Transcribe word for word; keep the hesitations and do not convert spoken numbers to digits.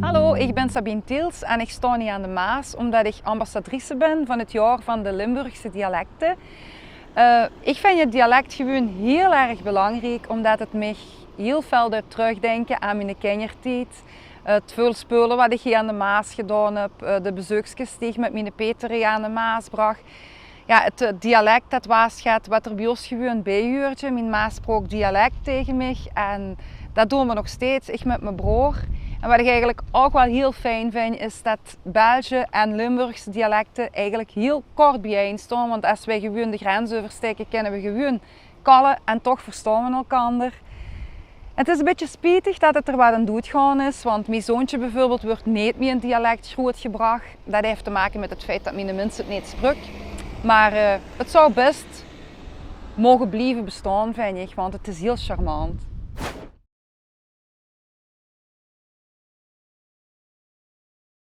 Hallo, ich bin Sabine Thiels en ich staon hie aan de Maas ómdet ich ambassadrice bin van 't jaor van de Limburgse dialekte. Eh, ich vinj 't dialek gewuuen hieël erg belangriek, ómdet 't mich hieël väöl deit trökdinke aan miene kinjertied. Eh, 't väöl speule waat ich hie aan de Maas gedaon höb, eh, de bezeukskes die ich mit miene peter hie aan de Maas brach. Jao, 't, eh, dialek, det waas get waat d'r bie ós gewuuen bie huuerdje. Mien maas spraok dialek taenge mich en det doon v'r nog steeds, ich mit miene broor. En waat ich eigelik ouch waal hieël fijn vinj, is det Belsje en Limburgse dialekte eigelik hieël kort bie-ein staon. Want es v'r gewuuen de grens euverstaeke, kinne v'r gewuuen kalle en toch verstaon v'r elkander. 't Is e bietje spietig det 't d'r waat aan doet gaon is, want mien zoontje bieveurbeeld wuuert neet mie in dialek groeëtgebrach. Det haet te make mit 't feit det miene mins 't neet spruk. Mer, eh, 't zou bès moge blieve bestaon, vinj ich, want 't is hieël charmant.